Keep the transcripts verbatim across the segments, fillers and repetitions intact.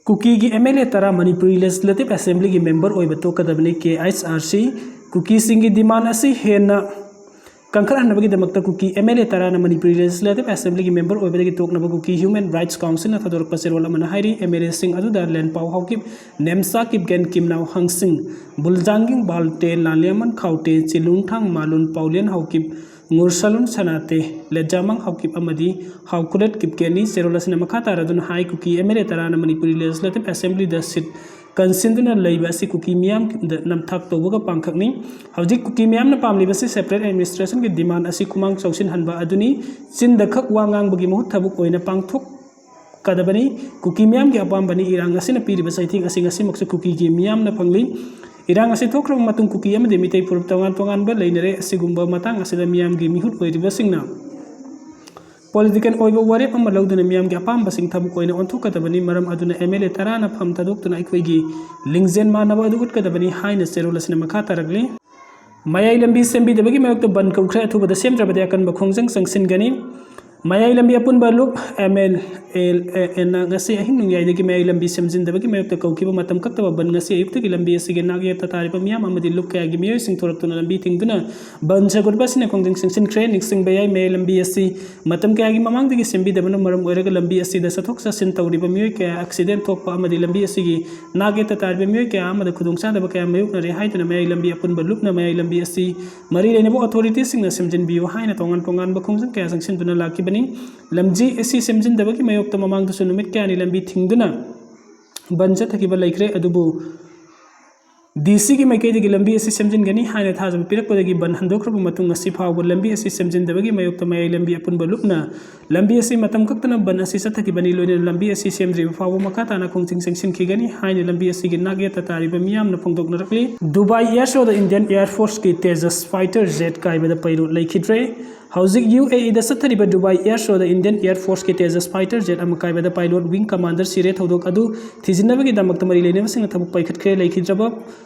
ꯀꯨꯀꯤꯒꯤ M L ꯑꯦ ꯇꯔꯥ Manipuri legislative ꯑꯦꯁꯦꯝꯕ꯭ꯂꯤꯒꯤ member ꯑꯣꯏꯕ ꯇꯣꯛꯀꯗꯕꯅꯤ꯫ ꯀꯦ ꯑꯩꯆ ꯑꯥꯔ ꯁꯤ ꯀꯨꯀꯤꯁꯤꯡꯒꯤ ꯗꯤꯃꯥꯟ ꯑꯁꯤ ꯍꯦꯟꯅ ꯀꯟꯈꯠꯍꯟꯅꯕꯒꯤꯗꯃꯛꯇ ꯀꯨꯀꯤ ꯑꯦꯝ ꯑꯦꯜ ꯑꯦ ꯇꯔꯥꯅ ꯃꯅꯤꯄꯨꯔꯤ ꯂꯦꯖꯤꯁꯂꯦꯇꯤꯚ ꯑꯦꯁꯦꯝꯕ꯭ꯂꯤꯒꯤ ꯃꯦꯝꯕꯔ ꯑꯣꯏꯕꯗꯒꯤ ꯇꯣꯛꯅꯕ ꯀꯨꯀꯤ ꯍ꯭ꯌꯨꯃꯦꯟ ꯔꯥꯏꯠꯁ ꯀꯥꯎꯟꯁꯤꯜꯅ ꯊꯥꯗꯣꯔꯛꯄ ꯆꯦꯔꯣꯜ ꯑꯃꯅ ꯍꯥꯏꯔꯤ꯫ ꯑꯦꯝ ꯑꯦꯜ ꯑꯦꯁꯤꯡ ꯑꯗꯨꯗ ꯂꯦꯟꯄꯥꯎ ꯍꯥꯎꯀꯤꯞ, ꯅꯦꯝꯆꯥ ꯀꯤꯞꯒꯦꯟ, ꯀꯤꯝꯅꯥꯎ ꯍꯪꯁꯤꯡ, ꯕꯨꯜꯖꯥꯡꯒꯤꯡ ꯕꯥꯜꯇꯦ, ꯂꯥꯂꯤꯌꯥꯃꯟ ꯈꯥꯎꯇꯦ, ꯆꯤꯂꯨꯡꯊꯥꯡ ꯃꯥꯂꯨꯟ, ꯄꯥꯎꯂꯦꯟ ꯍꯥꯎꯀꯤꯞ, ꯉꯨꯔꯁꯂꯨꯟ ꯁꯅꯥꯇꯦ, ꯂꯦꯖꯥꯃꯥꯡ ꯍꯥꯎꯀꯤꯞ ꯑꯃꯗꯤ ꯍꯥꯎꯀꯨꯂꯦꯠ ꯀꯤꯞꯒꯦꯟꯅꯤ꯫ ꯆꯦꯔꯣꯜ ꯑꯁꯤꯅ ꯃꯈꯥ ꯇꯥꯔꯗꯨꯅ ꯍꯥꯏ, ꯀꯨꯀꯤ ꯑꯦꯝ ꯑꯦꯜ ꯑꯦ ꯇꯔꯥꯅ ꯃꯅꯤꯄꯨꯔꯤ ꯂꯦꯖꯤꯁꯂꯦꯇꯤꯚ ꯑꯦꯁꯦꯝꯕ꯭ꯂꯤꯗ ꯁꯤꯠ ꯀꯟꯁꯤꯟꯗꯨꯅ ꯂꯩꯕ ꯑꯁꯤ ꯀꯨꯀꯤ ꯃꯤꯌꯥꯝꯗ ꯅꯝꯊꯥꯛ ꯇꯧꯕꯒ ꯄꯥꯡꯈꯛꯅꯤ꯫ ꯍꯧꯖꯤꯛ ꯀꯨꯀꯤ ꯃꯤꯌꯥꯝꯅ ꯄꯥꯝꯂꯤꯕꯁꯤ ꯁꯦꯄꯔꯦꯠ ꯑꯦꯗꯃꯤꯅꯤꯁꯇ꯭ꯔꯦꯁꯟꯒꯤ ꯗꯤꯃꯥꯟ ꯑꯁꯤ ꯈꯨꯃꯥꯡ ꯆꯥꯎꯁꯤꯟꯍꯟꯕ ꯑꯗꯨꯅꯤ꯫ ꯆꯤꯟꯗ ꯈꯛ ꯋꯥ ꯉꯥꯡꯕꯒꯤ ꯃꯍꯨꯠ ꯊꯕꯛ ꯑꯣꯏꯅ ꯄꯥꯡꯊꯣꯛꯀꯗꯕꯅꯤ꯫ ꯀꯨꯀꯤ ꯃꯤꯌꯥꯝꯒꯤ ꯑꯄꯥꯝꯕꯅꯤ꯫ ꯏꯔꯥꯡ ꯑꯁꯤꯅ ꯄꯤꯔꯤꯕ ꯆꯩꯊꯦꯡ ꯑꯁꯤ ꯉꯁꯤꯃꯛꯁꯨ ꯀꯨꯀꯤꯒꯤ ꯃꯤꯌꯥꯝꯅ ꯐꯪꯂꯤ꯫ ꯏꯔꯥꯡ ꯑꯁꯤ ꯊꯣꯛꯈ꯭ꯔꯕ ꯃꯇꯨꯡ ꯀꯨꯀꯤ ꯑꯃꯗꯤ ꯃꯤꯇꯩ ꯐꯨꯔꯨꯞ ꯇꯣꯉꯥꯟ ꯇꯣꯉꯥꯟꯕ ꯂꯩꯅꯔꯦ꯫ ꯑꯁꯤꯒꯨꯝꯕ ꯃꯇꯥꯡ ꯑꯁꯤꯗ ꯃꯤꯌꯥꯝꯒꯤ ꯃꯤꯍꯨꯠ ꯑꯣꯏꯔꯤꯕꯁꯤꯡꯅ ꯄꯣꯂꯤꯇꯤꯀꯦꯜ ꯑꯣꯏꯕ ꯋꯥꯔꯦꯞ ꯑꯃ ꯂꯧꯗꯨꯅ ꯃꯤꯌꯥꯝꯒꯤ ꯑꯄꯥꯝꯕꯁꯤꯡ ꯊꯕꯛ ꯑꯣꯏꯅ ꯑꯣꯟꯊꯣꯛꯀꯗꯕꯅꯤ꯫ ꯃꯔꯝ ꯑꯗꯨꯅ ꯑꯦꯝ ꯑꯦꯜ ꯑꯦ ꯇꯔꯥꯅ ꯐꯝ ꯊꯥꯗꯣꯛꯇꯨꯅ ꯑꯩꯈꯣꯏꯒꯤ ꯂꯤꯡꯖꯦꯜ ꯃꯥꯟꯅꯕ ꯑꯗꯨ ꯎꯠꯀꯗꯕꯅꯤ ꯍꯥꯏꯅ ꯆꯦꯔꯣꯜ ꯑꯁꯤꯅ ꯃꯈꯥ ꯇꯥꯔꯛꯂꯤ꯫ ꯃꯌꯥꯏ ꯂꯝꯕꯤ ꯁꯦꯝꯕꯤꯗꯕꯒꯤ ꯃꯥꯌꯣꯛꯇ ꯕꯟ ꯀꯧꯈ꯭ꯔꯦ꯫ ꯑꯊꯨꯕꯗ ꯁꯦꯝꯗ꯭ꯔꯕꯗꯤ ꯑꯀꯟꯕ ꯈꯣꯡꯖꯪ ꯆꯪꯁꯤꯟꯒꯅꯤ꯫ ꯃꯌꯥꯏ ꯂꯝꯕꯤ ꯑꯄꯨꯟꯕ ꯂꯨꯞ ꯑꯦꯝ ꯑꯦꯜ ꯑꯦꯜ ꯑꯦ ꯑꯦꯟꯅ ꯉꯁꯤ ꯑꯍꯤꯡ ꯅꯣꯡꯌꯥꯏꯗꯒꯤ ꯃꯌꯥꯏ ꯂꯝꯕꯤ ꯁꯦꯝꯖꯤꯟꯗꯕꯒꯤ ꯃꯥꯌꯣꯛꯇ ꯀꯧꯈꯤꯕ ꯃꯇꯝ ꯀꯛꯇꯕ ꯕꯟ ꯉꯁꯤ ꯑꯌꯨꯛꯇꯒꯤ ꯂꯝꯕꯤ ꯑꯁꯤꯒꯤ ꯅꯥꯛ ꯌꯦꯠꯇ ꯇꯥꯔꯤꯕ ꯃꯤꯌꯥꯝ ꯑꯃꯗꯤ ꯂꯨꯞ ꯀꯌꯥꯒꯤ ꯃꯤꯑꯣꯏꯁꯤꯡ ꯊꯣꯔꯛꯇꯨꯅ ꯂꯝꯕꯤ ꯊꯤꯡꯗꯨꯅ ꯕꯟ ꯁꯧꯒꯠꯄ ꯑꯁꯤꯅ ꯈꯣꯡꯖꯪ ꯆꯪꯁꯤꯟꯈ꯭ꯔꯦ꯫ ꯅꯤꯡꯁꯤꯡꯕ ꯌꯥꯏ, ꯃꯌꯥꯏ ꯂꯝꯕꯤ ꯑꯁꯤ ꯃꯇꯝ ꯀꯌꯥꯒꯤ ꯃꯃꯥꯡꯗꯒꯤ ꯁꯦꯝꯕꯤꯗꯕꯅ ꯃꯔꯝ ꯑꯣꯏꯔꯒ ꯂꯝꯕꯤ ꯑꯁꯤꯗ ꯆꯠꯊꯣꯛ ꯆꯠꯁꯤꯟ ꯇꯧꯔꯤꯕ ꯃꯤꯑꯣꯏ ꯀꯌꯥ ꯑꯦꯛꯁꯤꯗꯦꯟ ꯊꯣꯛꯄ ꯑꯃꯗꯤ ꯂꯝꯕꯤ ꯑꯁꯤꯒꯤ ꯅꯥꯛ ꯌꯦꯠꯇ ꯇꯥꯔꯤꯕ ꯃꯤꯑꯣꯏ ꯀꯌꯥ ꯑꯃꯗ ꯈꯨꯗꯣꯡꯆꯥꯗꯕ ꯀꯌꯥ ꯃꯥꯌꯣꯛꯅꯔꯦ ꯍꯥꯏꯗꯨꯅ ꯃꯌꯥꯏ ꯂꯝꯕꯤ ꯑꯄꯨꯟꯕ ꯂꯨꯞꯅ ꯃꯌꯥꯏ ꯂꯝꯕꯤ ꯑꯁꯤ ꯃꯔꯤ ꯂꯩꯅꯕ ꯑꯣꯊꯣꯔꯤꯇꯤꯁꯤꯡꯅ ꯁꯦꯝꯖꯤꯟꯕꯤꯌꯨ ꯍꯥꯏꯅ ꯇꯣꯉꯥꯟ ꯇꯣꯉꯥꯟꯕ ꯈꯣꯡꯖꯪ ꯀꯌꯥ ꯆꯪꯁꯤꯟꯗꯨꯅ ꯂꯥꯛꯈꯤꯕꯅꯤ꯫ ꯂꯝꯕꯤ ꯑꯁꯤ ꯁꯦꯝꯖꯤꯟꯗꯕꯒꯤ ꯃꯥꯌꯣꯛꯇ ꯃꯃꯥꯡꯗꯁꯨ ꯅꯨꯃꯤꯠ ꯀꯌꯥꯅꯤ ꯂꯝꯕꯤ ꯊꯤꯡꯗꯨꯅ ꯕꯟ ꯆꯠꯊꯈꯤꯕ ꯂꯩꯈ꯭ꯔꯦ, ꯑꯗꯨꯕꯨ ꯗꯤ ꯁꯤꯒꯤ ꯃꯥꯏꯀꯩꯗꯒꯤ ꯂꯝꯕꯤ ꯑꯁꯤ ꯁꯦꯝꯖꯤꯟꯒꯅꯤ ꯍꯥꯏꯅ ꯊꯥꯖꯕ ꯄꯤꯔꯛꯄꯗꯒꯤ ꯕꯟ ꯍꯟꯗꯣꯛꯈ꯭ꯔꯕ ꯃꯇꯨꯡ ꯉꯁꯤ ꯐꯥꯎꯕ ꯂꯝꯕꯤ ꯑꯁꯤ ꯁꯦꯝꯖꯤꯟꯗꯕꯒꯤ ꯃꯥꯌꯣꯛꯇ ꯃꯌꯥꯏ ꯂꯝꯕꯤ ꯑꯄꯨꯟꯕ ꯂꯨꯞꯅ ꯂꯝꯕꯤ ꯑꯁꯤ ꯃꯇꯝ ꯀꯛꯇꯅ ꯕꯟ ꯑꯁꯤ ꯆꯠꯊꯈꯤꯕꯅꯤ꯫ ꯂꯣꯏꯅꯅ ꯂꯝꯕꯤ ꯑꯁꯤ ꯁꯦꯝꯗ꯭ꯔꯤꯕ ꯐꯥꯎꯕ ꯃꯈꯥ ꯇꯥꯅ ꯈꯣꯡꯖꯪ ꯆꯪꯁꯤꯟꯈꯤꯒꯅꯤ ꯍꯥꯏꯅ ꯂꯝꯕꯤ ꯑꯁꯤꯒꯤ ꯅꯥꯛ ꯌꯦꯠꯇ ꯇꯥꯔꯤꯕ ꯃꯤꯌꯥꯝꯅ ꯐꯣꯡꯗꯣꯛꯅꯔꯛꯂꯤ꯫ Dubai air show Indian air ꯐꯣꯔꯁꯀꯤ ꯇꯦꯖꯁ ꯐꯥꯏꯇꯔ ꯖꯦꯠ ꯀꯥꯏꯕꯗ ꯄꯥꯏꯂꯣꯠ ꯂꯩꯈꯤꯗ꯭ꯔꯦ꯫ ꯍꯧꯖꯤꯛ ꯌꯨ ꯑꯦ ꯏꯗ ꯆꯠꯊꯔꯤꯕ Dubai air show Indian air ꯐꯣꯔꯁꯀꯤ ꯇꯦꯖꯁ ꯐꯥꯏꯇꯔ ꯖꯦꯠ ꯑꯃ ꯀꯥꯏꯕꯗ ꯄꯥꯏꯂꯣꯠ ꯋꯤꯡ ꯀꯃꯥꯟꯗꯔ ꯁꯤꯔꯦ꯫ ꯊꯧꯗꯣꯛ ꯑꯗꯨ ꯊꯤꯖꯤꯟꯅꯕꯒꯤꯗꯃꯛꯇ ꯃꯔꯤ ꯂꯩꯅꯕꯁꯤꯡꯅ ꯊꯕꯛ ꯄꯥꯏꯈꯠꯈ꯭ꯔꯦ꯫ ꯂꯩꯈꯤꯗ꯭ꯔꯕ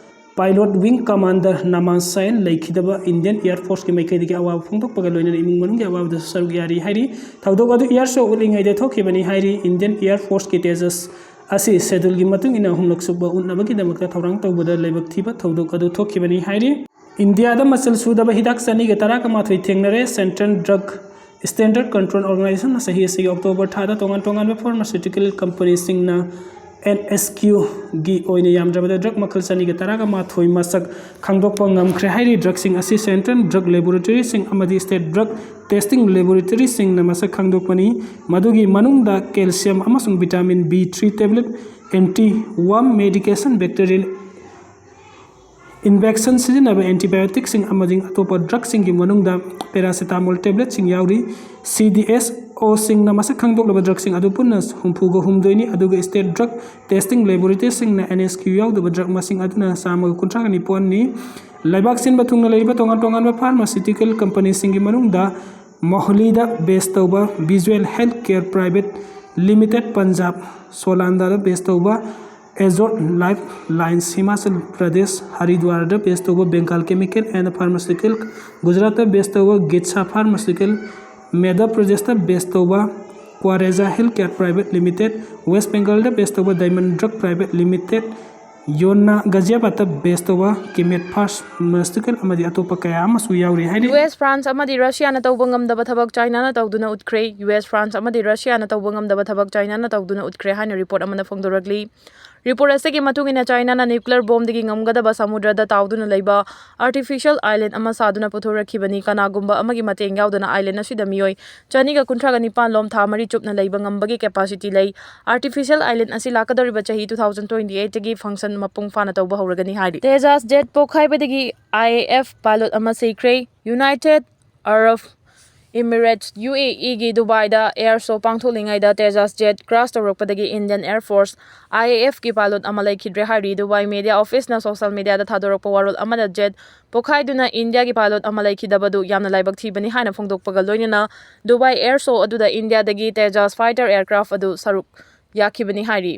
ꯄꯥꯏꯂꯣꯠ ꯋꯤꯡ ꯀꯃꯥꯟꯗꯔ ꯅꯃꯥꯟ ꯁꯥꯏꯟ ꯂꯩꯈꯤꯗꯕ ꯏꯟꯗꯤꯌꯟ ꯑꯦꯌꯔ ꯐꯣꯔꯁꯀꯤ ꯃꯥꯏꯀꯩꯗꯒꯤ ꯑꯋꯥꯕ ꯐꯣꯡꯗꯣꯛꯄꯒ ꯂꯣꯏꯅꯅ ꯏꯃꯨꯡ ꯃꯅꯨꯡꯒꯤ ꯑꯋꯥꯕꯗꯁꯨ ꯁꯔꯨꯛ ꯌꯥꯔꯤ ꯍꯥꯏꯔꯤ꯫ ꯊꯧꯗꯣꯛ ꯑꯗꯨ ꯑꯦꯌꯔ ꯁꯣ ꯎꯠꯂꯤꯉꯩꯗ ꯊꯣꯛꯈꯤꯕꯅꯤ ꯍꯥꯏꯔꯤ꯫ ꯏꯟꯗꯤꯌꯟ ꯑꯦꯌꯔ ꯐꯣꯔꯁꯀꯤ ꯇꯦꯖꯁ ꯑꯁꯤ ꯁꯦꯗꯨꯜꯒꯤ ꯃꯇꯨꯡ ꯏꯟꯅ ꯑꯍꯨꯝꯂꯛ ꯁꯨꯕ ꯎꯠꯅꯕꯒꯤꯗꯃꯛꯇ ꯊꯧꯔꯥꯡ ꯇꯧꯕꯗ ꯂꯥꯏꯕꯛ ꯊꯤꯕ ꯊꯧꯗꯣꯛ ꯑꯗꯨ ꯊꯣꯛꯈꯤꯕꯅꯤ ꯍꯥꯏꯔꯤ꯫ ꯏꯟꯗꯤꯌꯥꯗ ꯃꯆꯜ ꯁꯨꯗꯕ ꯍꯤꯗꯥꯛ ꯆꯅꯤꯒ ꯇꯔꯥꯒ ꯃꯥꯊꯣꯏ ꯊꯦꯡꯅꯔꯦ꯫ Central Drug, Standard Control Organization ꯅ ꯆꯍꯤ ꯑꯁꯤꯒꯤ ꯑꯣꯛꯇꯣꯕꯔ ꯊꯥꯗ ꯇꯣꯉꯥꯟ ꯇꯣꯉꯥꯟꯕ ꯐꯥꯔꯃꯥꯁꯤꯌꯨꯇꯤꯀꯦꯜ ꯀꯝꯄꯅꯤꯁꯤꯡꯅ ꯑꯦꯟ ꯑꯦꯁ ꯀ꯭ꯌꯨꯒꯤ ꯑꯣꯏꯅ ꯌꯥꯝꯗ꯭ꯔꯕꯗ ꯗ꯭ꯔꯒ ꯃꯈꯜ ꯆꯅꯤꯒ ꯇꯔꯥꯒ ꯃꯥꯊꯣꯏ ꯃꯁꯛ ꯈꯪꯗꯣꯛꯄ ꯉꯝꯈ꯭ꯔꯦ ꯍꯥꯏꯔꯤ꯫ ꯗ꯭ꯔꯒꯁꯤꯡ ꯑꯁꯤ ꯁꯦꯟꯇ꯭ꯔꯦꯜ ꯗ꯭ꯔꯒ ꯂꯦꯕꯣꯔꯦꯇꯔꯤꯁꯤꯡ ꯑꯃꯗꯤ ꯁ꯭ꯇꯦꯠ ꯗ꯭ꯔꯒ ꯇꯦꯁꯇꯤꯡ ꯂꯦꯕꯣꯔꯦꯇꯔꯤꯁꯤꯡꯅ ꯃꯁꯛ ꯈꯪꯗꯣꯛꯄꯅꯤ꯫ ꯃꯗꯨꯒꯤ ꯃꯅꯨꯡꯗ ꯀꯦꯜꯁꯤꯌꯝ ꯑꯃꯁꯨꯡ vitamin B three tablet, anti worm medication, bacterial infection ꯁꯤꯖꯤꯟꯅꯕ ꯑꯦꯟꯇꯤꯕꯥꯏꯑꯣꯇꯤꯛꯁꯤꯡ ꯑꯃꯗꯤ ꯑꯇꯣꯞꯄ ꯗ꯭ꯔꯒꯁꯤꯡꯒꯤ ꯃꯅꯨꯡꯗ ꯄꯦꯔꯥꯁꯤꯇꯥꯃꯣꯜ ꯇꯦꯕ꯭ꯂꯦꯠꯁꯤꯡ ꯌꯥꯎꯔꯤ꯫ ꯁꯤ ꯗꯤ ꯑꯦꯁ ꯑꯣꯁꯤꯡꯅ ꯃꯁꯛ ꯈꯪꯗꯣꯛꯂꯕ ꯗ꯭ꯔꯒꯁꯤꯡ ꯑꯗꯨ ꯄꯨꯟꯅ ꯍꯨꯝꯐꯨꯒ ꯍꯨꯝꯗꯣꯏꯅꯤ, ꯑꯗꯨꯒ ꯁ꯭ꯇꯦꯠ ꯗ꯭ꯔꯒ ꯇꯦꯁꯇꯤꯡ ꯂꯦꯕꯣꯔꯦꯇꯔꯤꯁꯤꯡꯅ ꯑꯦꯟ ꯑꯦꯁ ꯀ꯭ꯌꯨ ꯌꯥꯎꯗꯕ ꯗ꯭ꯔꯒ ꯃꯁꯤꯡ ꯑꯗꯨꯅ ꯆꯥꯝꯃꯒ ꯀꯨꯟꯊ꯭ꯔꯥꯒ ꯅꯤꯄꯥꯟꯅꯤ꯫ ꯂꯩꯕꯥꯛ ꯁꯤꯟꯕ ꯊꯨꯡꯅ ꯂꯩꯔꯤꯕ ꯇꯣꯉꯥꯟ ꯇꯣꯉꯥꯟꯕ ꯐꯥꯔꯃꯥꯁꯤꯌꯨꯇꯤꯀꯦꯜ ꯀꯝꯄꯅꯤꯁꯤꯡꯒꯤ ꯃꯅꯨꯡꯗ ꯃꯣꯍꯂꯤꯗ ꯕꯦꯁ ꯇꯧꯕ visual health care private limited Punjab, ꯁꯣꯂꯥꯟꯗꯥꯗ ꯕꯦꯁ ꯇꯧꯕ ꯑꯦꯖꯣꯠ ꯂꯥꯏꯐ ꯂꯥꯏꯟꯁ, ꯍꯤꯃꯥꯆꯜ ꯄ꯭ꯔꯗꯦꯁ, ꯍꯔꯤꯗ꯭ꯋꯥꯔꯗ ꯕꯦꯁ ꯇꯧꯕ ꯕꯦꯡꯒꯥꯜ ꯀꯦꯃꯤꯀꯦꯜ ꯑꯦꯟ ꯐꯥꯔꯃꯥꯁꯤꯌꯨꯇꯤꯀꯦꯜ, ꯒꯨꯖꯔꯥꯠꯇ ꯕꯦꯁ ꯇꯧꯕ ꯒꯤꯠꯁꯥ ꯐꯥꯔꯃꯥꯁꯤꯌꯨꯇꯤꯀꯦꯜ, ꯃꯙ꯭ꯌ ꯄ꯭ꯔꯗꯦꯁꯇ ꯕꯦꯁ ꯇꯧꯕ ꯀ꯭ꯋꯥꯔꯦꯖꯥ health care private limited, west ꯕꯦꯡꯒꯥꯜꯗ ꯕꯦꯁ ꯇꯧꯕ ꯗꯥꯏꯃꯟ ꯗ꯭ꯔꯒ ꯄ꯭ꯔꯥꯏꯚꯦꯠ ꯂꯤꯃꯤꯇꯦꯗ, ꯌꯣꯟꯅ ꯒꯖꯤꯌꯥꯕꯥꯗꯇ ꯕꯦꯁ ꯇꯧꯕ ꯀꯤꯃꯦꯠ ꯐꯥꯔꯃꯥꯁꯤꯌꯨꯇꯤꯀꯦꯜ ꯑꯃꯗꯤ ꯑꯇꯣꯞꯄ ꯀꯌꯥ ꯑꯃꯁꯨ ꯌꯥꯎꯔꯤ ꯍꯥꯏꯔꯤ꯫ ꯌꯨ ꯑꯦꯁ, ꯐ꯭ꯔꯥꯟꯁ ꯑꯃꯗꯤ ꯔꯁꯤꯌꯥꯅ ꯇꯧꯕ ꯉꯝꯗꯕ ꯊꯕꯛ ꯆꯥꯏꯅꯥꯅ ꯇꯧꯗꯨꯅ ꯎꯠꯈ꯭ꯔꯦ꯫ ꯌꯨ ꯑꯦꯁ, ꯐ꯭ꯔꯥꯟꯁ ꯑꯃꯗꯤ ꯔꯁꯤꯌꯥꯅ ꯇꯧꯕ ꯉꯝꯗꯕ ꯊꯕꯛ ꯆꯥꯏꯅꯥꯅ ꯇꯧꯗꯨꯅ ꯎꯠꯈ꯭ꯔꯦ ꯍꯥꯏꯅ ꯔꯤꯄꯣꯔꯠ ꯑꯃꯅ ꯐꯣꯡꯗꯣꯔꯛꯂꯤ꯫ ꯔꯤꯄꯣꯔꯠ ꯑꯁꯤꯒꯤ ꯃꯇꯨꯡ ꯏꯟꯅ, ꯆꯥꯏꯅꯥꯅ ꯅ꯭ꯌꯨꯀ꯭ꯂꯤꯌꯔ ꯕꯣꯝꯗꯒꯤ ꯉꯝꯒꯗꯕ ꯁꯃꯨꯗ꯭ꯔꯗ ꯇꯥꯎꯗꯨꯅ ꯂꯩꯕ ꯑꯥꯔꯇꯤꯐꯤꯁꯤꯌꯦꯜ ꯑꯥꯏꯂꯦꯟ ꯑꯃ ꯁꯥꯗꯨꯅ ꯄꯨꯊꯣꯔꯛꯈꯤꯕꯅꯤ꯫ ꯀꯅꯥꯒꯨꯝꯕ ꯑꯃꯒꯤ ꯃꯇꯦꯡ ꯌꯥꯎꯗꯅ ꯑꯥꯏꯂꯦꯟ ꯑꯁꯤꯗ ꯃꯤꯑꯣꯏ ꯆꯅꯤꯒ ꯀꯨꯟꯊ꯭ꯔꯥꯒ ꯅꯤꯄꯥꯟ ꯂꯣꯝ ꯊꯥ ꯃꯔꯤ ꯆꯨꯞꯅ ꯂꯩꯕ ꯉꯝꯕꯒꯤ ꯀꯦꯄꯥꯁꯤꯇꯤ ꯂꯩ꯫ ꯑꯥꯔꯇꯤꯐꯤꯁꯤꯌꯦꯜ ꯑꯥꯏꯂꯦꯟ ꯑꯁꯤ ꯂꯥꯛꯀꯗꯧꯔꯤꯕ ꯆꯍꯤ two thousand twenty eight ꯇꯒꯤ ꯐꯪꯁꯟ ꯃꯄꯨꯡ ꯐꯥꯅ ꯇꯧꯕ ꯍꯧꯔꯒꯅꯤ ꯍꯥꯏꯔꯤ꯫ ꯇꯦꯖꯥꯁ ꯖꯦꯠ ꯄꯣꯈꯥꯏꯕꯗꯒꯤ ꯑꯥꯏ ꯑꯦ ꯑꯦꯐ ꯄꯥꯏꯂꯣꯠ ꯑꯃ ꯁꯤꯈ꯭ꯔꯦ꯫ United Arab Emirates, U A ꯏꯒꯤ ꯗꯨꯕꯥꯏꯗ ꯑꯦꯌꯔ ꯁꯣ ꯄꯥꯡꯊꯣꯛꯂꯤꯉꯩꯗ ꯇꯦꯖꯥꯁ ꯖꯦꯠ ꯀ꯭ꯔꯥꯁ ꯇꯧꯔꯛꯄꯗꯒꯤ Indian air force, I A ꯑꯦꯐꯀꯤ ꯄꯥꯏꯂꯣꯠ ꯑꯃ ꯂꯩꯈꯤꯗ꯭ꯔꯦ ꯍꯥꯏꯔꯤ꯫ ꯗꯨꯕꯥꯏ ꯃꯦꯗꯤꯌꯥ ꯑꯣꯐꯤꯁꯅ ꯁꯣꯁꯤꯌꯦꯜ ꯃꯦꯗꯤꯌꯥꯗ ꯊꯥꯗꯣꯔꯛꯄ ꯋꯥꯔꯣꯜ ꯑꯃꯗ, ꯖꯦꯠ ꯄꯣꯈꯥꯏꯗꯨꯅ ꯏꯟꯗꯤꯌꯥꯒꯤ ꯄꯥꯏꯂꯣꯠ ꯑꯃ ꯂꯩꯈꯤꯗꯕꯗꯨ ꯌꯥꯝꯅ ꯂꯥꯏꯕꯛ ꯊꯤꯕꯅꯤ ꯍꯥꯏꯅ ꯐꯣꯡꯗꯣꯛꯄꯒ ꯂꯣꯏꯅꯅ ꯗꯨꯕꯥꯏ ꯑꯦꯌꯔ ꯁꯣ ꯑꯗꯨꯗ ꯏꯟꯗꯤꯌꯥꯗꯒꯤ ꯇꯦꯖꯥꯁ ꯐꯥꯏꯇꯔ ꯑꯦꯌꯔꯀ꯭ꯔꯥꯐ ꯑꯗꯨ ꯁꯔꯨꯛ ꯌꯥꯈꯤꯕꯅꯤ ꯍꯥꯏꯔꯤ꯫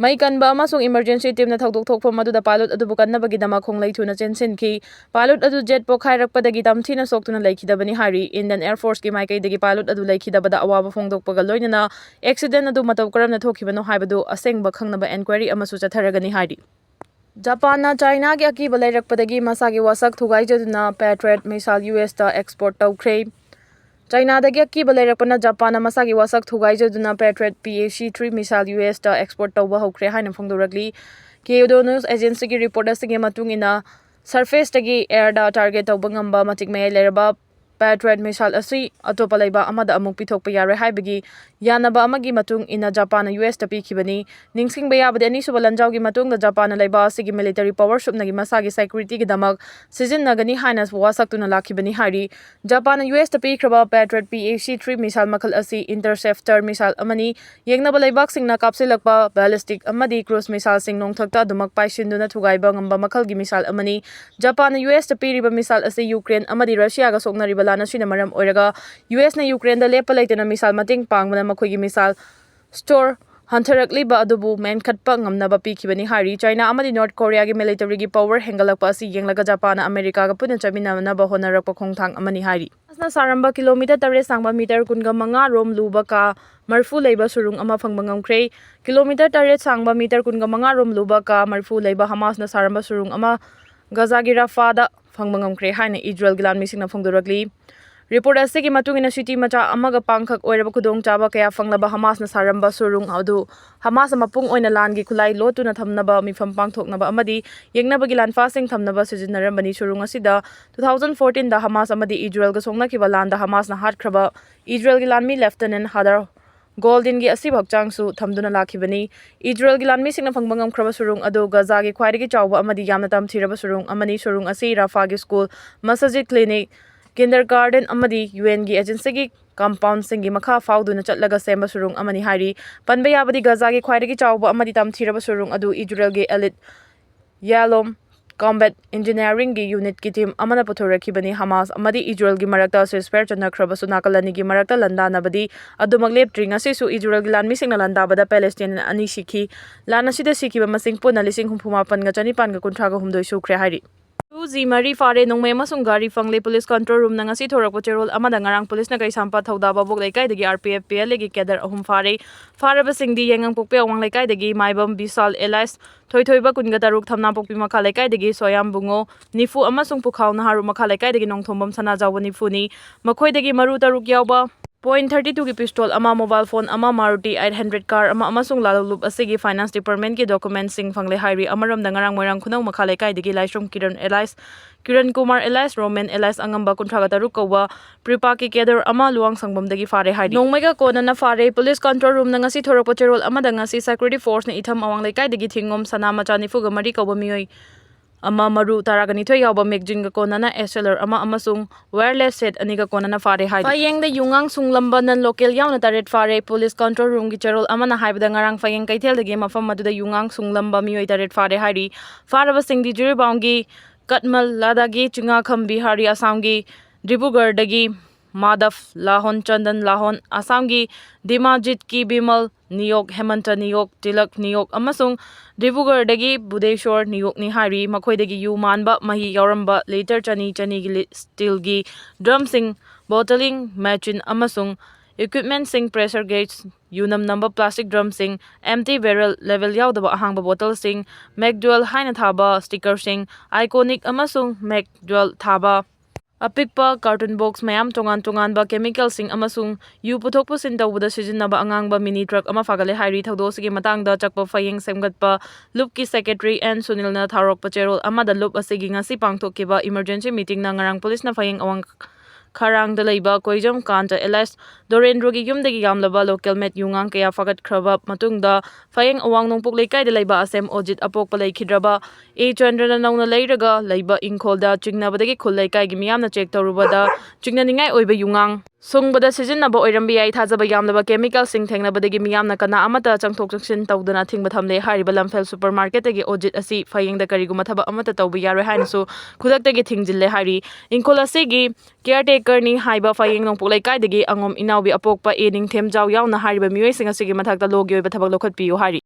ꯃꯩ ꯀꯟꯕ ꯑꯃꯁꯨꯡ emergency teamꯅ ꯊꯧꯗꯣꯛ ꯊꯣꯛꯐꯝ ꯑꯗꯨꯗ pilot ꯑꯗꯨꯕꯨ ꯀꯟꯅꯕꯒꯤꯗꯃꯛ ꯈꯣꯡꯂꯩ ꯊꯨꯅ ꯆꯦꯟꯁꯤꯟꯈꯤ꯫ Pilot ꯑꯗꯨ jet ꯄꯣꯈꯥꯏꯔꯛꯄꯗꯒꯤ ꯇꯝꯊꯤꯅ ꯁꯣꯛꯇꯨꯅ ꯂꯩꯈꯤꯗꯕꯅꯤ ꯍꯥꯏꯔꯤ꯫ Indian Air Forceꯀꯤ ꯃꯥꯏꯀꯩꯗꯒꯤ pilot ꯑꯗꯨ ꯂꯩꯈꯤꯗꯕꯗ ꯑꯋꯥꯕ ꯐꯣꯡꯗꯣꯛꯄꯒ ꯂꯣꯏꯅꯅ accident ꯑꯗꯨ ꯃꯇꯧ ꯀꯔꯝꯅ ꯊꯣꯛꯈꯤꯕꯅꯣ ꯍꯥꯏꯕꯗꯨ ꯑꯁꯦꯡꯕ ꯈꯪꯅꯕ enquiry ꯑꯃꯁꯨ ꯆꯠꯊꯔꯒꯅꯤ ꯍꯥꯏꯔꯤ꯫ ꯖꯄꯥꯟꯅ ꯆꯥꯏꯅꯥꯒꯤ ꯑꯀꯤꯕ ꯂꯩꯔꯛꯄꯗꯒꯤ ꯃꯁꯥꯒꯤ ꯋꯥꯁꯛ ꯊꯨꯒꯥꯏꯖꯗꯨꯅ Patriot missile USꯇ export ꯇꯧꯈ꯭ꯔꯦ꯫ ꯆꯥꯏꯅꯥꯗꯒꯤ ꯑꯀꯤꯕ ꯂꯩꯔꯛꯄꯅ ꯖꯄꯥꯟꯅ ꯃꯁꯥꯒꯤ ꯋꯥꯁꯛ ꯊꯨꯒꯥꯏꯖꯗꯨꯅ Patriot PAC three missile USꯇ export ꯇꯧꯕ ꯍꯧꯈ꯭ꯔꯦ ꯍꯥꯏꯅ ꯐꯣꯡꯗꯣꯔꯛꯂꯤ꯫ Kyodo News Agencyꯒꯤ report ꯑꯁꯤꯒꯤ ꯃꯇꯨꯡ ꯏꯟꯅ, surfaceꯇꯒꯤ airꯗ target ꯇꯧꯕ ꯉꯝꯕ ꯃꯇꯤꯛ ꯃꯌꯥꯏ ꯂꯩꯔꯕ Patriot missile ꯑꯁꯤ ꯑꯇꯣꯞꯄ ꯂꯩꯕꯥꯛ ꯑꯃꯗ ꯑꯃꯨꯛ ꯄꯤꯊꯣꯛꯄ ꯌꯥꯔꯣꯏ ꯍꯥꯏꯕꯒꯤ ꯌꯥꯅꯕ ꯑꯃꯒꯤ ꯃꯇꯨꯡ ꯏꯟꯅ ꯖꯄꯥꯟꯅ USꯇ ꯄꯤꯈꯤꯕꯅꯤ꯫ ꯅꯤꯡꯁꯤꯡꯕ ꯌꯥꯕꯗꯤ, ꯑꯅꯤꯁꯨꯕ ꯂꯥꯟꯖꯥꯎꯒꯤ ꯃꯇꯨꯡꯗ ꯖꯄꯥꯟꯅ ꯂꯩꯕꯥꯛ ꯑꯁꯤꯒꯤ military power ꯁꯨꯞꯅꯒꯤ ꯃꯁꯥꯒꯤ securityꯒꯤꯗꯃꯛ ꯁꯤꯖꯤꯟꯅꯒꯅꯤ ꯍꯥꯏꯅ ꯋꯥꯁꯛꯇꯨꯅ ꯂꯥꯛꯈꯤꯕꯅꯤ ꯍꯥꯏꯔꯤ꯫ ꯖꯄꯥꯟꯅ USꯇ ꯄꯤꯈ꯭ꯔꯕ Patriot PAC three missile ꯃꯈꯜ ꯑꯁꯤ interceptor missile ꯑꯃꯅꯤ꯫ ꯌꯦꯡꯅꯕ ꯂꯩꯕꯥꯛꯁꯤꯡꯅ ꯀꯥꯞꯁꯤꯜꯂꯛꯄ ballistic ꯑꯃꯗꯤ cruise missileꯁꯤꯡ ꯅꯣꯡꯊꯛꯇ ꯑꯗꯨꯃꯛ ꯄꯥꯏꯁꯤꯟꯗꯨꯅ ꯊꯨꯒꯥꯏꯕ ꯉꯝꯕ ꯃꯈꯜꯒꯤ missile ꯑꯃꯅꯤ꯫ ꯖꯄꯥꯟꯅ USꯇ ꯄꯤꯔꯤꯕ missile ꯑꯁꯤ Ukraine ꯑꯃꯗꯤ Russiaꯒ ꯁꯣꯛꯅꯔꯤꯕ ꯂꯥꯟ ꯑꯁꯤꯅ ꯃꯔꯝ ꯑꯣꯏꯔꯒ USꯅ Ukraineꯗ ꯂꯦꯞꯄ ꯂꯩꯇꯅ missile ꯃꯇꯦꯡ ꯄꯥꯡꯕꯅ ꯃꯈꯣꯏꯒꯤ missile store ꯍꯟꯊꯔꯛꯂꯤꯕ ꯑꯗꯨꯕꯨ ꯃꯦꯟꯈꯠꯄ ꯉꯝꯅꯕ ꯄꯤꯈꯤꯕꯅꯤ ꯍꯥꯏꯔꯤ꯫ China ꯑꯃꯗꯤ North Koreaꯒꯤ militaryꯒꯤ power ꯍꯦꯟꯒꯠꯂꯛꯄ ꯑꯁꯤ ꯌꯦꯡꯂꯒ ꯖꯄꯥꯟꯅ ꯑꯃꯦꯔꯤꯀꯥꯒ ꯄꯨꯟꯅ ꯆꯠꯃꯤꯟꯅꯅꯕ ꯍꯣꯠꯅꯔꯛꯄ ꯈꯣꯡꯊꯥꯡ ꯑꯃꯅꯤ ꯍꯥꯏꯔꯤ꯫ ꯍꯃꯥꯁꯅ ꯁꯥꯔꯝꯕ kilometre ꯇꯔꯦꯠ ꯁꯥꯡꯕ metre ꯀꯨꯟꯒ ꯃꯉꯥ ꯔꯣꯝ ꯂꯨꯕ ꯀꯥ ꯃꯔꯤꯐꯨ ꯂꯩꯕ ꯁꯨꯔꯨꯡ ꯑꯃ ꯐꯪꯕ ꯉꯝꯈ꯭ꯔꯦ꯫ Kilometre ꯇꯔꯦꯠ ꯁꯥꯡꯕ metre ꯀꯨꯟꯒ ꯃꯉꯥ ꯔꯣꯝ ꯂꯨꯕ ꯀꯥ ꯃꯔꯤꯐꯨ ꯂꯩꯕ ꯍꯃꯥꯁꯅ ꯁꯥꯔꯝꯕ ꯁꯨꯔꯨꯡ ꯑꯃ ꯒꯖꯥꯒꯤ ꯔꯐꯥꯗ ꯐꯪꯕ ꯉꯝꯈ꯭ꯔꯦ ꯍꯥꯏꯅ ꯏꯖꯔꯦꯜꯒꯤ ꯂꯥꯟꯃꯤꯁꯤꯡꯅ ꯐꯣꯡꯗꯣꯔꯛꯂꯤ꯫ Report ꯑꯁꯤꯒꯤ ꯃꯇꯨꯡ ꯏꯟꯅ, city ꯃꯆꯥ ꯑꯃꯒ ꯄꯥꯡꯈꯛ ꯑꯣꯏꯔꯕ ꯈꯨꯗꯣꯡꯆꯥꯕ ꯀꯌꯥ ꯐꯪꯂꯕ ꯍꯃꯥꯁꯅ ꯁꯥꯔꯝꯕ ꯁꯨꯔꯨꯡ ꯑꯗꯨ ꯍꯃꯥꯁꯅ ꯃꯄꯨꯡ ꯑꯣꯏꯅ ꯂꯥꯟꯒꯤ ꯈꯨꯠꯂꯥꯏ ꯂꯣꯠꯇꯨꯅ ꯊꯝꯅꯕ ꯃꯤꯐꯝ ꯄꯥꯡꯊꯣꯛꯅꯕ ꯑꯃꯗꯤ ꯌꯦꯛꯅꯕꯒꯤ ꯂꯥꯟꯐꯥꯁꯤꯡ ꯊꯝꯅꯕ ꯁꯤꯖꯤꯟꯅꯔꯝꯕꯅꯤ꯫ ꯁꯨꯔꯨꯡ ꯑꯁꯤꯗ two thousand fourteenꯗ ꯍꯃꯥꯁ ꯑꯃꯗꯤ ꯏꯖꯔꯦꯜꯒ ꯁꯣꯛꯅꯈꯤꯕ ꯂꯥꯟꯗ ꯍꯃꯥꯁꯅ ꯍꯥꯠꯈ꯭ꯔꯕ ꯏꯖꯔꯦꯜꯒꯤ ꯂꯥꯟꯃꯤ Lieutenant Hadar Goldinꯒꯤ ꯑꯁꯤꯕ ꯍꯛꯆꯥꯡꯁꯨ ꯊꯝꯗꯨꯅ ꯂꯥꯛꯈꯤꯕꯅꯤ꯫ ꯏꯖꯔꯦꯜꯒꯤ ꯂꯥꯟꯃꯤꯁꯤꯡꯅ ꯐꯪꯕ ꯉꯝꯈ꯭ꯔꯕ ꯁꯨꯔꯨꯡ ꯑꯗꯨ ꯒꯖꯥꯒꯤ ꯈ꯭ꯋꯥꯏꯗꯒꯤ ꯆꯥꯎꯕ ꯑꯃꯗꯤ ꯌꯥꯝꯅ ꯇꯝꯊꯤꯔꯕ ꯁꯨꯔꯨꯡ ꯑꯃꯅꯤ꯫ ꯁꯨꯔꯨꯡ ꯑꯁꯤ ꯔꯥꯐꯥꯒꯤ school, masjid, clinic, kindergarten ꯑꯃꯗꯤ UNꯒꯤ agencyꯒꯤ compoundꯁꯤꯡꯒꯤ ꯃꯈꯥ ꯐꯥꯎꯗꯨꯅ ꯆꯠꯂꯒ ꯁꯦꯝꯕ ꯁꯨꯔꯨꯡ ꯑꯃꯅꯤ ꯍꯥꯏꯔꯤ꯫ ꯄꯟꯕ ꯌꯥꯕꯗꯤ, ꯒꯖꯥꯒꯤ ꯈ꯭ꯋꯥꯏꯗꯒꯤ ꯆꯥꯎꯕ ꯑꯃꯗꯤ ꯇꯝꯊꯤꯔꯕ ꯁꯨꯔꯨꯡ ꯑꯗꯨ ꯏꯖꯔꯦꯜꯒꯤ Eled Yalom Combat Engineeringꯒꯤ unitꯀꯤ team ꯑꯃꯅ ꯄꯨꯊꯣꯔꯛꯈꯤꯕꯅꯤ꯫ ꯍꯃꯥꯁ ꯑꯃꯗꯤ ꯏꯖꯔꯦꯜꯒꯤ ꯃꯔꯛꯇ ceasefire ꯆꯠꯅꯈ꯭ꯔꯕꯁꯨ ꯅꯥꯀꯜ ꯑꯅꯤꯒꯤ ꯃꯔꯛꯇ ꯂꯥꯟꯗꯥꯅꯕꯗꯤ ꯑꯗꯨꯃꯛ ꯂꯦꯞꯇ꯭ꯔꯤ꯫ ꯉꯁꯤꯁꯨ ꯏꯖꯔꯦꯜꯒꯤ ꯂꯥꯟꯃꯤꯁꯤꯡꯅ ꯂꯥꯟꯗꯥꯕꯗ Palestinian ꯑꯅꯤ ꯁꯤꯈꯤ꯫ ꯂꯥꯟ ꯑꯁꯤꯗ ꯁꯤꯈꯤꯕ ꯃꯁꯤꯡ ꯄꯨꯟꯅ ꯂꯤꯁꯤꯡ ꯍꯨꯝꯐꯨ ꯃꯥꯄꯟꯒ ꯆꯅꯤꯄꯥꯟꯒ ꯀꯨꯟꯊ꯭ꯔꯥꯒ ꯍꯨꯝꯗꯣꯏ ꯁꯨꯈ꯭ꯔꯦ ꯍꯥꯏꯔꯤ꯫ ꯇꯨ ꯖꯤ ꯃꯔꯤ ꯐꯥꯔꯦ, ꯅꯣꯡꯃꯩ ꯑꯃꯁꯨꯡ ꯒꯥꯔꯤ ꯐꯪꯂꯦ꯫ Police control roomꯅ ꯉꯁꯤ ꯊꯣꯔꯛꯄ ꯆꯦꯔꯣꯜ ꯑꯃꯗ ꯉꯔꯥꯡ policeꯅ ꯀꯩꯁꯥꯝꯄꯥꯠ ꯊꯧꯗꯥ ꯚꯥꯕꯣꯛ ꯂꯩꯀꯥꯏꯗꯒꯤ R P F P L Aꯒꯤ cadre ꯑꯍꯨꯝ ꯐꯥꯔꯦ꯫ ꯐꯥꯔꯕꯁꯤꯡꯗꯤ ꯌꯥꯏꯉꯪꯄꯣꯛꯄꯤ ꯑꯋꯥꯡ ꯂꯩꯀꯥꯏꯗꯒꯤ ꯃꯥꯏꯕꯝ ꯕꯤꯁꯥꯜ alias ꯊꯣꯏꯊꯣꯏꯕ ꯀꯨꯟꯒ ꯇꯔꯨꯛ, ꯊꯝꯅꯥꯄꯣꯛꯄꯤ ꯃꯈꯥ ꯂꯩꯀꯥꯏꯗꯒꯤ ꯁꯣꯌꯥꯝ ꯕꯨꯡꯉꯣ ꯅꯤꯐꯨ ꯑꯃꯁꯨꯡ ꯄꯨꯈꯥꯎ ꯅꯍꯥꯔꯨ ꯃꯈꯥ ꯂꯩꯀꯥꯏꯗꯒꯤ ꯅꯣꯡꯊꯣꯝꯕꯝ ꯁꯅꯥꯖꯥꯎꯕ ꯅꯤꯐꯨꯅꯤ꯫ ꯃꯈꯣꯏꯗꯒꯤ ꯃꯔꯨ ꯇꯔꯨꯛ ꯌꯥꯎꯕ point thirty two ꯒꯤ pistol ꯑꯃ, mobile phone ꯑꯃ, Maruti eight hundred car ꯑꯃ ꯑꯃꯁꯨꯡ ꯂꯥꯂꯣꯡꯂꯨꯞ ꯑꯁꯤꯒꯤ finance departmentꯀꯤ documentꯁꯤꯡ ꯐꯪꯂꯦ ꯍꯥꯏꯔꯤ꯫ ꯑꯃꯔꯣꯝꯗ ꯉꯔꯥꯡ ꯃꯣꯏꯔꯥꯡ ꯈꯨꯅꯧ ꯃꯈꯥ ꯂꯩꯀꯥꯏꯗꯒꯤ Laishram Kiran alias Kiran Kumar alias Romen alias Angamba ꯀꯨꯟꯊ꯭ꯔꯥꯒ ꯇꯔꯨꯛ ꯀꯧꯕ PREPAKꯀꯤ cadre ꯑꯃ ꯂꯨꯋꯥꯡꯁꯪꯕꯝꯗꯒꯤ ꯐꯥꯔꯦ ꯍꯥꯏꯔꯤ꯫ ꯅꯣꯡꯃꯩꯒ ꯀꯣꯟꯅꯅ ꯐꯥꯔꯦ꯫ Police control roomꯅ ꯉꯁꯤ ꯊꯣꯔꯛꯄ ꯆꯦꯔꯣꯜ ꯑꯃꯗ ꯉꯁꯤ security forceꯅ ꯏꯊꯝ ꯑꯋꯥꯡ ꯂꯩꯀꯥꯏꯗꯒꯤ ꯊꯤꯡꯉꯣꯝ ꯁꯅꯥ ꯃꯆꯥ ꯅꯤꯐꯨꯒ ꯃꯔꯤ ꯀꯧꯕ ꯃꯤꯑꯣꯏ ꯑꯃ, ꯃꯔꯨ ꯇꯔꯥꯒ ꯅꯤꯊꯣꯏ ꯌꯥꯎꯕ magazineꯒ ꯀꯣꯟꯅꯅ SLR ꯑꯃ ꯑꯃꯁꯨꯡ wireless set ꯑꯅꯤꯒ ꯀꯣꯟꯅꯅ ꯐꯥꯔꯦ ꯍꯥꯏꯔꯤ꯫ ꯐꯌꯦꯡꯗ ꯌꯨꯉꯥꯡ ꯁꯨꯡꯂꯝꯕ non local ꯌꯥꯎꯅ ꯇꯔꯦꯠ ꯐꯥꯔꯦ꯫ Police control roomꯒꯤ ꯆꯦꯔꯣꯜ ꯑꯃꯅ ꯍꯥꯏꯕꯗ ꯉꯔꯥꯡ ꯐꯌꯦꯡ ꯀꯩꯊꯦꯜꯗꯒꯤ ꯃꯐꯝ ꯑꯗꯨꯗ ꯌꯨꯉꯥꯡ ꯁꯨꯡꯂꯝꯕ ꯃꯤꯑꯣꯏ ꯇꯔꯦꯠ ꯐꯥꯔꯦ ꯍꯥꯏꯔꯤ꯫ ꯐꯥꯔꯕꯁꯤꯡꯗꯤ ꯖꯤꯔꯤꯕꯥꯝꯒꯤ ꯀꯠꯃꯜ, ꯂꯗꯥꯒꯤ ꯆꯤꯉꯥꯈꯝ, ꯕꯤꯍꯥꯔꯤ, ꯑꯁꯥꯝꯒꯤ ꯗꯤꯕ꯭ꯔꯨꯒꯔꯗꯒꯤ ꯃꯥꯙꯕ ꯂꯥꯍꯣꯟ, ꯆꯟꯗꯟ ꯂꯥꯍꯣꯟ, ꯑꯁꯥꯝꯒꯤ ꯗꯤꯃꯥꯖꯤꯠꯀꯤ ꯕꯤꯃꯜ ꯅꯤꯌꯣꯛ, ꯍꯦꯃꯟꯇ ꯅꯤꯌꯣꯛ, ꯇꯤꯂꯛ ꯅꯤꯌꯣꯛ ꯑꯃꯁꯨꯡ ꯗꯤꯕ꯭ꯔꯨꯒꯔꯗꯒꯤ ꯕꯨꯙꯦꯁꯣꯔ ꯅꯤꯌꯣꯛꯅꯤ ꯍꯥꯏꯔꯤ꯫ ꯃꯈꯣꯏꯗꯒꯤ ꯌꯨ ꯃꯥꯟꯕ ꯃꯍꯤ ꯌꯥꯎꯔꯝꯕ litre ꯆꯅꯤ, ꯆꯅꯤꯒꯤ ꯂꯤ-, steelꯒꯤ drumꯁꯤꯡ, bottling machine ꯑꯃꯁꯨꯡ equipmentꯁꯤꯡ, pressure gauge, ꯌꯨꯅꯝ ꯅꯝꯕ plastic drumꯁꯤꯡ, empty barrel, label ꯌꯥꯎꯗꯕ ꯑꯍꯥꯡꯕ bottleꯁꯤꯡ, Mac twelve ꯍꯥꯏꯅ ꯊꯥꯕ stickerꯁꯤꯡ, Iconic ꯑꯃꯁꯨꯡ Mac twelve ꯊꯥꯕ ꯑꯄꯤꯛꯄ carton box ꯃꯌꯥꯝ, ꯇꯣꯉꯥꯟ ꯇꯣꯉꯥꯟꯕ chemicalꯁꯤꯡ ꯑꯃꯁꯨꯡ ꯌꯨ ꯄꯨꯊꯣꯛ ꯄꯨꯁꯤꯟ ꯇꯧꯕꯗ ꯁꯤꯖꯤꯟꯅꯕ ꯑꯉꯥꯡꯕ mini truck ꯑꯃ ꯐꯥꯒꯠꯂꯦ ꯍꯥꯏꯔꯤ꯫ ꯊꯧꯗꯣꯛ ꯑꯁꯤꯒꯤ ꯃꯇꯥꯡꯗ ꯆꯛꯄ ꯐꯌꯦꯡ ꯁꯦꯝꯒꯠꯄ ꯂꯨꯞꯀꯤ secretary ꯑꯦꯟ ꯁꯨꯅꯤꯜꯅ ꯊꯥꯔꯣꯛꯄ ꯆꯦꯔꯣꯜ ꯑꯃꯗ ꯂꯨꯞ ꯑꯁꯤꯒꯤ ꯉꯁꯤ ꯄꯥꯡꯊꯣꯛꯈꯤꯕ emergency meetingꯅ ꯉꯔꯥꯡ policeꯅ ꯐꯌꯦꯡ ꯑꯋꯥꯡ ꯈꯔꯥꯡꯗ ꯂꯩꯕ ꯀꯣꯏꯖꯝ ꯀꯥꯟꯇ alias ꯗꯣꯔꯦꯟꯗ꯭ꯔꯣꯒꯤ ꯌꯨꯝꯗꯒꯤ ꯌꯥꯝꯂꯕ local made ꯌꯨꯉꯥꯡ ꯀꯌꯥ ꯐꯥꯒꯠꯈ꯭ꯔꯕ ꯃꯇꯨꯡꯗ ꯐꯌꯦꯡ ꯑꯋꯥꯡ ꯅꯣꯡꯄꯣꯛ ꯂꯩꯀꯥꯏꯗ ꯂꯩꯕ ꯑꯁꯦꯝ ꯑꯣꯖꯤꯠ ꯑꯄꯣꯛꯄ ꯂꯩꯈꯤꯗ꯭ꯔꯕ ꯑꯦ ꯆꯟꯗ꯭ꯔꯅ ꯅꯧꯅ ꯂꯩꯔꯒ ꯂꯩꯕ ꯏꯪꯈꯣꯜꯗ ꯆꯤꯡꯅꯕꯗꯒꯤ ꯈꯨꯜ ꯂꯩꯀꯥꯏꯒꯤ ꯃꯤꯌꯥꯝꯅ check ꯇꯧꯔꯨꯕꯗ ꯆꯤꯡꯅꯅꯤꯡꯉꯥꯏ ꯑꯣꯏꯕ ꯌꯨꯉꯥꯡ ꯁꯨꯡꯕꯗ ꯁꯤꯖꯤꯟꯅꯕ ꯑꯣꯏꯔꯝꯕ ꯌꯥꯏ꯫ ꯊꯥꯖꯕ ꯌꯥꯝꯂꯕ ꯀꯦꯃꯤꯀꯦꯜꯁꯤꯡ ꯊꯦꯡꯅꯕꯗꯒꯤ ꯃꯤꯌꯥꯝꯅ ꯀꯅꯥ ꯑꯃꯠꯇ ꯆꯪꯊꯣꯛ ꯆꯪꯁꯤꯟ ꯇꯧꯗꯅ ꯊꯤꯡꯕ ꯊꯝꯂꯦ꯫ ꯍꯥꯏꯔꯤꯕ ꯂꯝꯐꯦꯜ ꯁꯨꯄꯔ ꯃꯥꯔꯀꯦꯠꯇꯒꯤ ꯑꯣꯗꯤꯠ ꯑꯁꯤ ꯐꯌꯦꯡꯗ ꯀꯔꯤꯒꯨꯝꯕ ꯊꯕꯛ ꯑꯃꯠꯇ ꯇꯧꯕ ꯌꯥꯔꯣꯏ ꯍꯥꯏꯅꯁꯨ ꯈꯨꯗꯛꯇꯒꯤ ꯊꯤꯡꯖꯤꯜꯂꯦ ꯍꯥꯏꯔꯤ꯫ ꯏꯪꯈꯣꯜ ꯑꯁꯤꯒꯤ ꯀꯤꯌꯔ ꯇꯦꯀꯔꯅꯤ ꯍꯥꯏꯕ ꯐꯌꯦꯡ ꯅꯣꯡꯄꯣꯛ ꯂꯩꯀꯥꯏꯗꯒꯤ ꯑꯉꯣꯝ ꯏꯅꯥꯎꯕꯤ ꯑꯄꯣꯛꯄ ꯑꯦ ꯅꯤꯡꯊꯦꯝꯖꯥꯎ ꯌꯥꯎꯅ ꯍꯥꯏꯔꯤꯕ ꯃꯤꯑꯣꯏꯁꯤꯡ ꯑꯁꯤꯒꯤ ꯃꯊꯛꯇ ꯂꯣꯒꯤ ꯑꯣꯏꯕ ꯊꯕꯛ ꯂꯧꯈꯠꯄꯤꯌꯨ ꯍꯥꯏꯔꯤ꯫